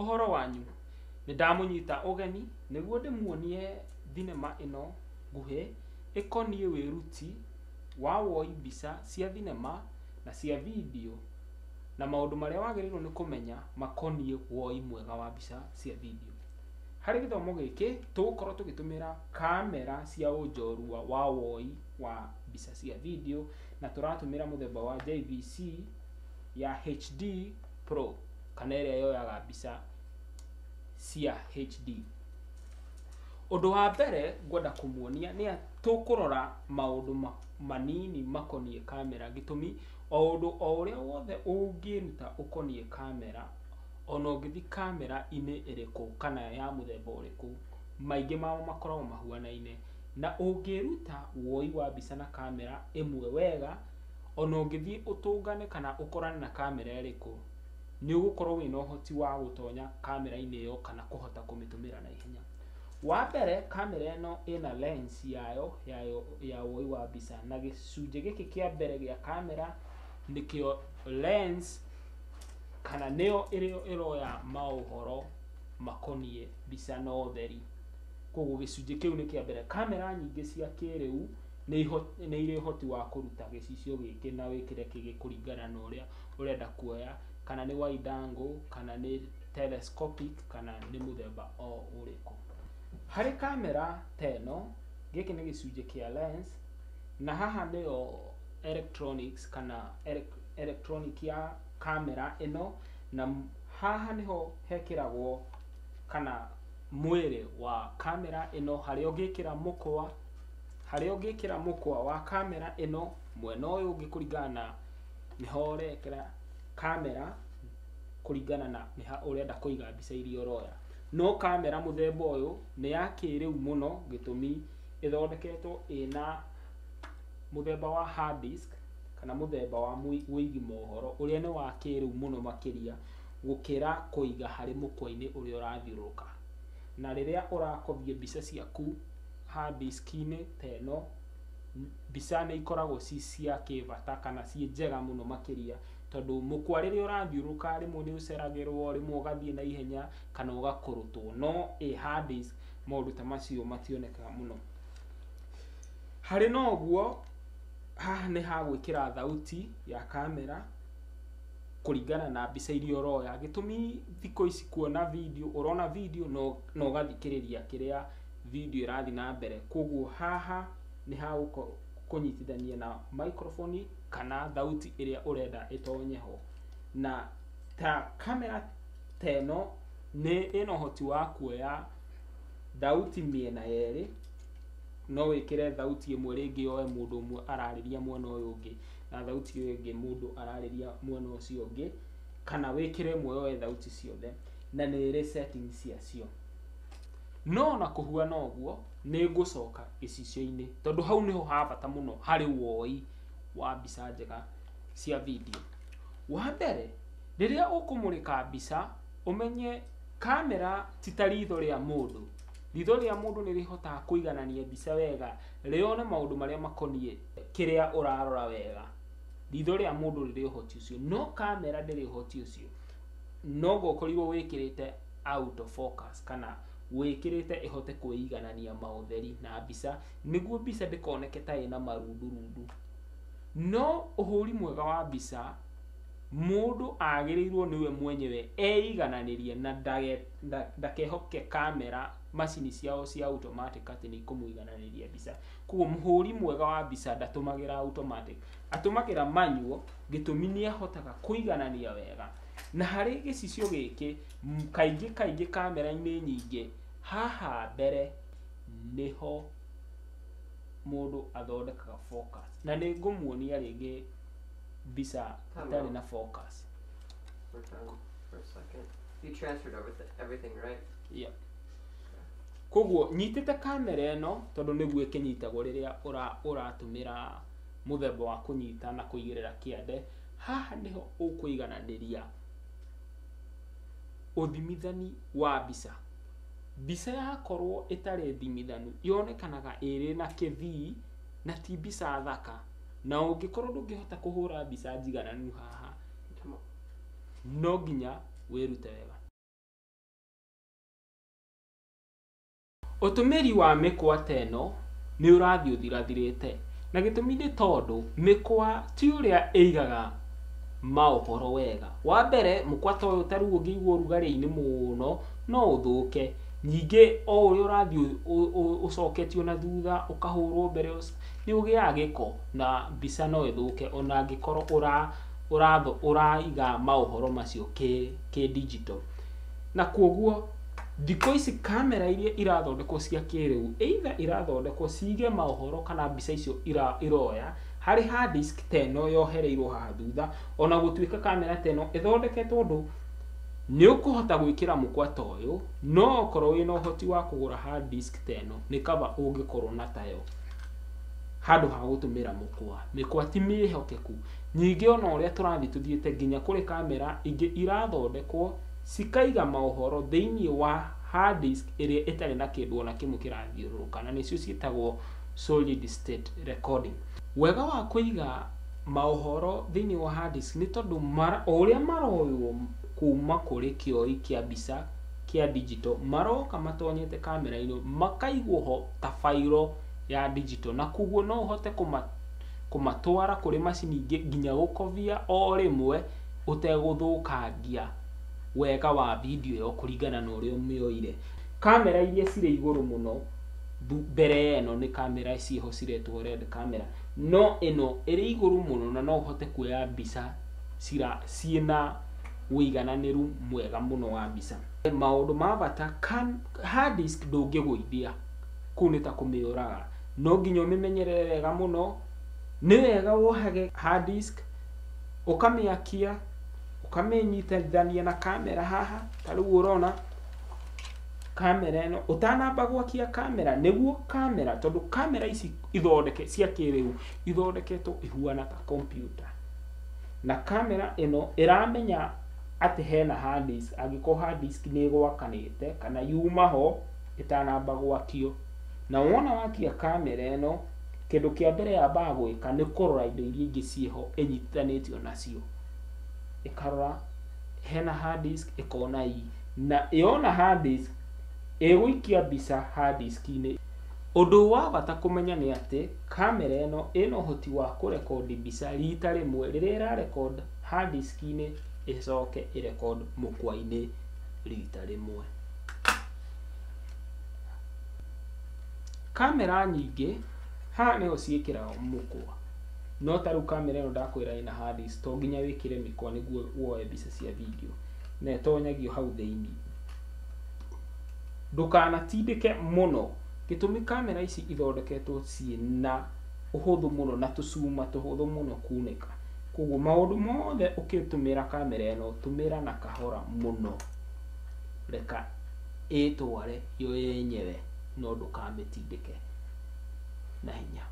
Ũhoro wanyu? Nĩ ndamũnyita ũgeni nĩguo ndĩmuonie thinema ĩno nguhĩ ĩkoniĩ wĩruti wa woi mbica cia thinema na cia video na maũndũ marĩa wagĩrĩirwo nĩ kũmenya makoniĩ woi mwega wa mbica cia video. Harĩ gĩthomo gĩkĩ tũgũkorwo tũgĩtũmĩra kamera cia ũnjorua wa woi wa mbica cia video na tũratũmĩra mũthemba wa JVC ya HD Pro kana ĩrĩa yoyaga mbica cia HD. Ũndũ wa mbere ngwenda kũmuonia nĩ tũkũrora maũndũ manini makoniĩ kamera gĩtũmi o ũndũ o ũrĩa wothe ũngĩruta ũkoniĩ kamera ona ũngĩthiĩ kamera-inĩ ĩrĩkũ kana ya mũthemba ũrĩkũ maingĩ mao makoragwo mahuanaine na ũngĩruta woi wa mbica na kamera ĩmwe wega ona ũngĩthiĩ ũtũngane kana ũkorane na kamera ĩrĩkũ nĩ ũgũkorwo wĩna ũhoti wa gũtonya kamera-inĩ ĩyo kana kũhota kũmĩtũmĩra na ihenya. Wa mbere kamera ĩno ĩna lens yayo ya woi wa mbica na gĩcunjĩ gĩkĩ kĩa mbere gĩa kamera nĩkĩo lens kana nĩyo ĩrĩa ĩroya maũhoro makoniĩ mbica na ũtheri. Koguo gĩcunjĩ kĩu nĩ kĩa mbere. Kamera nyingĩ cia kĩrĩu nĩ irĩ ũhoti wa kũruta gĩcicio gĩkĩ na wĩkĩre kĩngĩ kũringana na ũrĩa ũrenda kuoya kana nĩ wide angle kana nĩ telescopic kana nĩ mũthemba o ũrĩkũ. Harĩ kamera ta ĩno gĩkĩ nĩ gĩcunjĩ kĩa lens na haha nĩyo electronics kana electronic ya kamera ĩno na haha nĩho hekĩragwo kana mwĩrĩ wa kamera ĩno harĩa ũngĩkĩra mũkwa harĩa ũngĩkĩra mũkwa wa kamera ĩno mwena ũyũ ũngĩ kũringana na nĩho ũrekĩra kamera kũringana na nĩha ũrenda kũiga mbica iria ũroya. No kamera mũthemba ũyũ nĩ ya kĩrĩu mũno gĩtũmi ĩthondeketwo ĩna mũthemba wa hard disk kana mũthemba wa wĩigi mohoro ũrĩa nĩ wa kĩrĩu mũno makĩria gũkĩra kũiga harĩ mũkwa-inĩ ũrĩa ũrathiũrũrũka. Na rĩrĩa ũrakobia mbica ciaku hard disk-inĩ ta ĩno mbica nĩ ikoragwo ci cia kĩbata kana ciĩ njega mũno makĩria tondũ mũkwa rĩrĩa ũrathiũrũrũka rĩmwe nĩ ũceragĩrwo rĩmwe ũgathiĩ na ihenya kana ũgakũrũtwo no ĩ hard disk maũndũ ta macio mationekaga mũno. Harĩ na ũguo haha nĩ ha gwĩkĩra thauti ya kamera kũringana na mbica iria ũroya gĩtũmi thikũ ici kuona video ũrona video na ũgathikĩrĩria kĩrĩa video ĩrathiĩ na mbere koguo haha nĩ ha kũnyitithania na microphone kana thauti ĩrĩa ũrenda ĩtonye ho. Na ta kamera ta ĩno nĩ ĩna ũhoti wa kuoya thauti mĩena yerĩ no wĩkĩre thauti ĩmwe rĩngĩ yoe mũndũ ũmwe ararĩria mwena ũyũ ũngĩ na thauti ĩyo ĩngĩ mũndũ ararĩria mwena ũcio ũngĩ kana wĩkĩre ĩmwe yoe thauti ciothe na nĩ ĩrĩ settings ciacio. No ona kũhuana ũguo nĩ ngũcoka gĩcicio-inĩ tondũ hau nĩho ha bata mũno harĩ woi wa mbica njega cia video. Wa mbere rĩrĩa ũkũmũrĩka mbica ũmenye kamera ti ta ritho rĩa mũndũ. Ritho rĩa mũndũ nĩ rĩhotaga kũiganania mbica wega rĩone maũndũ marĩa makoniĩ kĩrĩa ũrarora wega. Ritho rĩa mũndũ rĩrĩ ũhoti ũcio no kamera ndĩrĩ ũhoti ũcio. No ũkorirwo wĩkĩrĩte auto focus kana wĩkĩrĩte ĩhote kwĩiganania maũtheri na mbica nĩguo mbica ndĩkoneke ta ĩna marundurundu. No ũhũri mwega wa mbica mũndũ agĩrĩirwo nĩwe mwenyewe eigananĩrie na ndakehoke kamera macini ciao cia automatic atĩ nĩ ikũmũigananĩria mbica. Koguo mũhũri mwega wa mbica ndatũmagĩra automatic atũmagĩra manual gĩtũmi nĩ ahotaga kũiganania wega. Na harĩ gĩcicio gĩkĩ kaingĩ kaingĩ kamera-inĩ nyingĩ haha mbere nĩho mũndũ athondekaga focus na nĩ ngũmuonia rĩngĩ mbica ĩtarĩ na focus. We're done for a second. You transferred everything, right? Yeah. Koguo nyitĩte kamera ĩno tondũ nĩguo ĩkĩnyitagwo rĩrĩa ũratũmĩra mũthemba wa kũnyita na kũigĩrĩra kĩande haha nĩho ũkũigananĩria ũthimithani wa mbica. Mbica yakorwo ĩtarĩ thimithanu yonekanaga ĩrĩ na kĩthii na ti mbica thaka na ũngĩkorwo ndũngĩhota kũhũra mbica njigananu haha no nginya wĩrute wega. Ũtũmĩri wa mĩkwa ta ĩno nĩ ũrathiĩ ũthirathirĩte, na gĩtũmi nĩ tondũ mĩkwa ti ũrĩa ĩigaga maũhoro wega. Wa mbere mũkwa ta ũyũ ta rĩu ũngĩigwo ũrugarĩ-inĩ mũno no ũthũke. Ningĩ o ũrĩa ũrathiĩ ũcoketio na thutha ũkahũrwo mbere nĩ ũgĩaga gĩko na mbica no ĩthũke ona angĩkorwo ũraiga maũhoro macio kĩ digital. Na koguo thikũ ici kamera iria irathondekwo cia kĩrĩu either irathondekwo cige maũhoro kana mbica icio iroya harĩ hard disk ta ĩno yohereirwo haha thutha, ona gũtuĩka kamera ta ĩno ĩthondeketwo ũndũ nĩ ũkũhota gwĩkĩra mũkwa ta ũyũ, no okorwo wĩna ũhoti wa kũgũra hard disk ta ĩno nĩ kaba ũngĩkorwo na tayo handũ ha gũtũmĩra mũkwa. Mĩkwa ti mĩhokeku. Ningĩ ona ũrĩa tũrathiĩ tũthiĩte nginya kũrĩ kamera ingĩ irathondekwo cikaiga maũhoro thĩinĩ wa hard disk ĩrĩa ĩtarĩ na kĩndũ ona kĩmwe kĩrathiũrũrũka, na nĩcio ciĩtagwo solid state recording. Wega wa kũiga maũhoro thĩinĩ wa hard disk nĩ tondũ o ũrĩa maroywo kuma kũrĩ kĩoi kĩa mbica kĩa digital maroka matonyete kamera-inĩ makaigwo ho ta bairo ya digital, na koguo no ũhote kũmatwara kũrĩ macini ingĩ nginya gũkobia o rĩmwe ũtegũthũkangia wega wa video ĩyo kũringana na ũrĩa ũmĩoire. Kamera iria cirĩ igũrũ mũno mbere ĩno nĩ kamera ciĩho ciretwo red camera, no ĩno ĩrĩ igũrũ mũno na no ũhote kuoya mbica ciĩna ũigananĩru mwega mũno wa mbica. Maũndũ ma bata, hard disk ndũngĩgũithia, kũu nĩ ta kũmĩũraga, no nginya ũmĩmenyerere wega mũno. Nĩ wega wohage hard disk ũkamĩakia ũkamĩnyitithania na kamera haha, ta rĩu ũrona kamera ĩno ũtanamba gwakia kamera, nĩguo kamera, tondũ kamera ici ithondeke cia kĩrĩu ithondeketwo ihuana ta computer, na kamera ĩno ĩramenya atĩ hena hard disk, angĩkorwo hard disk nĩ ĩgwakanĩte kana yuma ho ĩtanamba gwakio. Na wona wakia kamera ĩno, kĩndũ kĩa mbere yambaga gwĩka nĩ kũrora indo iria ingĩ ciĩho ĩnyitithanĩtio nacio, ĩkarora hena hard disk ĩkona ii, na yona hard disk ĩgũikia mbica hard disk-inĩ. Ũndũ wa bata kũmenya nĩ atĩ kamera ĩno ĩna ũhoti wa kũrekondi mbica rita rĩmwe rĩrĩa ĩrarekod hard disk-inĩ ĩcoke ĩrekod mũkwa-inĩ rita rĩmwe. Kamera nyingĩ haha nĩho ciĩkĩragwo mũkwa, no ta rĩu kamera ĩno ndakwĩra ĩna hard disk, to nginya wĩkĩre mĩkwa nĩguo woe mbica cia video, na ĩtonyagio hau thĩinĩ. Ndũkanatindĩke mũno, gĩtũmi kamera ici ithondeketwo ciĩna ũhũthũ mũno na tũcuma tũhũthũ mũno kunĩka, koguo maũndũ mothe ũkĩtũmĩra kamera ĩno tũmĩra na kahora mũno, reka ĩtware yo yenyewe no ndũkamĩtindĩke na hinya.